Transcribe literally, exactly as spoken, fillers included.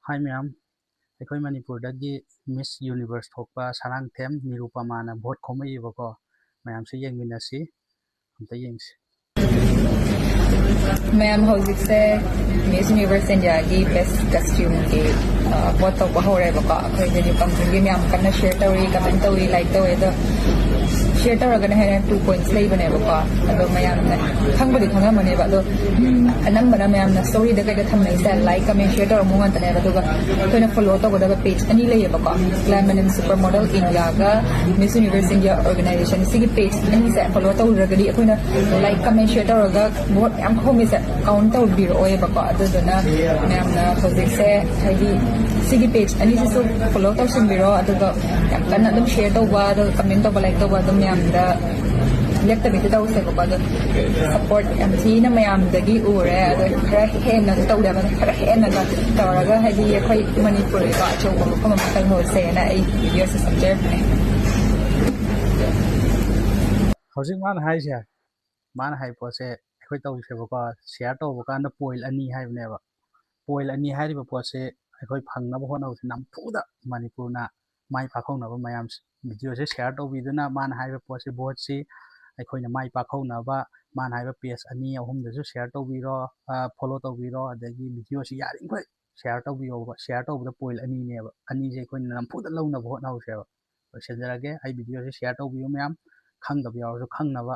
ꯍꯥꯏ ꯃꯌꯥꯝ, ꯑꯩꯈꯣꯏ ꯃꯅꯤꯄꯨꯔꯗꯒꯤ Miss Universe ꯊꯣꯛꯄ ꯁꯔꯥꯡꯊꯦꯝ ꯅꯤꯔꯨꯄꯃꯥꯅ ꯚꯣꯠ ꯈꯣꯝꯃꯛꯏꯕꯀꯣ꯫ ꯃꯌꯥꯝꯁꯨ ꯌꯦꯡꯃꯤꯟꯅꯁꯤ, ꯑꯝꯇ ꯌꯦꯡꯁꯤ꯫ ꯃꯌꯥꯝ, ꯍꯧꯖꯤꯛꯁꯦ Miss Universe India ꯒꯤ best costume ꯒꯤ, ꯑ, vote ꯇꯧꯕ ꯍꯧꯔꯦꯕꯀꯣ꯫ ꯑꯩꯈꯣꯏ ꯅꯤꯔꯨꯄꯃꯥꯒꯤ ꯃꯌꯥꯝ ꯀꯟꯅ share ꯇꯧꯔꯤ, comment ꯇꯧꯔꯤ, like ꯇꯧꯔꯤ꯫ ꯑꯗꯣ share ꯇꯧꯔꯒꯅ ꯍꯦꯟꯅ two points ꯂꯩꯕꯅꯦꯕꯀꯣ꯫ ꯑꯗꯣ ꯃꯌꯥꯝꯅ ꯈꯪꯕꯨꯗꯤ ꯈꯪꯉꯝꯃꯅꯦꯕ꯫ ꯑꯗꯣ, ꯎꯝ, ꯑꯅꯝꯕꯅ ꯃꯌꯥꯝꯅ story ꯗ ꯀꯩꯗ ꯊꯝꯅꯩꯁꯦ like, comment, share ꯇꯧꯔꯝꯃꯨ ꯉꯥꯛꯇꯅꯦꯕ꯫ ꯑꯗꯨꯒ ꯑꯩꯈꯣꯏꯅ follow ꯇꯧꯒꯗꯕ page ꯑꯅꯤ ꯂꯩꯌꯦꯕꯀꯣ, Glam Manim Supermodel India ꯒ Miss Universe India Organization꯫ ꯁꯤꯒꯤ page ꯑꯅꯤꯁꯦ follow ꯇꯧꯔꯒꯗꯤ ꯑꯩꯈꯣꯏꯅ like, comment, share ꯇꯧꯔꯒ vote ꯌꯥꯝ ꯈꯣꯝꯃꯤꯁꯦ count ꯇꯧꯕꯤꯔꯛꯑꯣꯏꯕꯀꯣ꯫ ꯑꯗꯨꯗꯨꯅ ꯃꯌꯥꯝꯅ ꯍꯧꯖꯤꯛꯁꯦ, ꯍꯥꯏꯗꯤ, ꯁꯤꯒꯤ page ꯑꯅꯤꯁꯤꯁꯨ follow ꯇꯧꯁꯤꯟꯕꯤꯔꯣ꯫ ꯑꯗꯨꯒ ꯌꯥꯝ ꯀꯟꯅ ꯑꯗꯨꯝ share ꯇꯧꯕ, ꯑꯗꯨꯒ comment ꯇꯧꯕ, like ꯇꯧꯕ ꯑꯗꯨꯝ ꯃꯌꯥꯝꯗ ꯂꯦꯞꯇꯕꯤꯗ ꯇꯧꯁꯦꯕꯀꯣ꯫ ꯑꯗꯣ support ꯌꯥꯝ ꯊꯤꯅ ꯃꯌꯥꯝꯗꯒꯤ ꯎꯔꯦ꯫ ꯑꯗꯣ ꯈꯔ ꯍꯦꯟꯅꯁꯨ ꯇꯧꯗꯕ, ꯈꯔ ꯍꯦꯟꯅꯒ ꯇꯧꯔꯒ, ꯍꯥꯏꯗꯤ, ꯑꯩꯈꯣꯏ ꯃꯅꯤꯄꯨꯔꯒꯤꯀꯣ ꯑꯆꯧꯕ ꯃꯐꯝ ꯑꯃ ꯀꯜꯍꯧꯁꯦꯅ ꯑꯩ video ꯁꯦ ꯁꯦꯝꯖꯔꯛꯄꯅꯦ꯫ ꯍꯧꯖꯤꯛ ꯃꯥꯅ ꯍꯥꯏꯁꯦ, ꯃꯥꯅ ꯍꯥꯏ ꯄꯣꯠꯁꯦ ꯑꯩꯈꯣꯏ ꯇꯧꯁꯦꯕꯀꯣ꯫ Share ꯇꯧꯕ ꯀꯥꯟꯗ point ꯑꯅꯤ ꯍꯥꯏꯕꯅꯦꯕ꯫ Point ꯑꯅꯤ ꯍꯥꯏꯔꯤꯕ ꯄꯣꯠꯁꯦ ꯑꯩꯈꯣꯏ ꯐꯪꯅꯕ ꯍꯣꯠꯅꯍꯧꯁꯦ ꯅꯝꯐꯨꯗ꯫ ꯃꯅꯤꯄꯨꯔꯅ ꯃꯥꯏ ꯄꯥꯛꯍꯧꯅꯕ ꯃꯌꯥꯝꯁꯦ꯫ Video ꯁꯦ share ꯇꯧꯕꯤꯗꯨꯅ ꯃꯥꯅ ꯍꯥꯏꯔꯤꯕ ꯄꯣꯠꯁꯤ, vote ꯁꯤ ꯑꯩꯈꯣꯏꯅ ꯃꯥꯏ ꯄꯥꯛꯍꯧꯅꯕ ꯃꯥꯅ ꯍꯥꯏꯕ page ꯑꯅꯤ ꯑꯍꯨꯝꯗꯁꯨ share ꯇꯧꯕꯤꯔꯣ, ꯑ, follow ꯇꯧꯕꯤꯔꯣ꯫ ꯑꯗꯒꯤ video ꯁꯤ ꯌꯥꯔꯤꯈꯣꯏ share ꯇꯧꯕꯤꯌꯣꯕ꯫ Share ꯇꯧꯕꯗ point ꯑꯅꯤꯅꯦꯕ꯫ ꯑꯅꯤꯁꯦ ꯑꯩꯈꯣꯏꯅ ꯅꯝꯐꯨꯗ ꯂꯧꯅꯕ ꯍꯣꯠꯅꯍꯧꯁꯦꯕ꯫ ꯂꯣꯏꯁꯤꯟꯖꯔꯒꯦ꯫ ꯑꯩ video ꯁꯦ share ꯇꯧꯕꯤꯌꯨ ꯃꯌꯥꯝ, ꯈꯪꯗꯕ ꯌꯥꯎꯔꯁꯨ ꯈꯪꯅꯕ꯫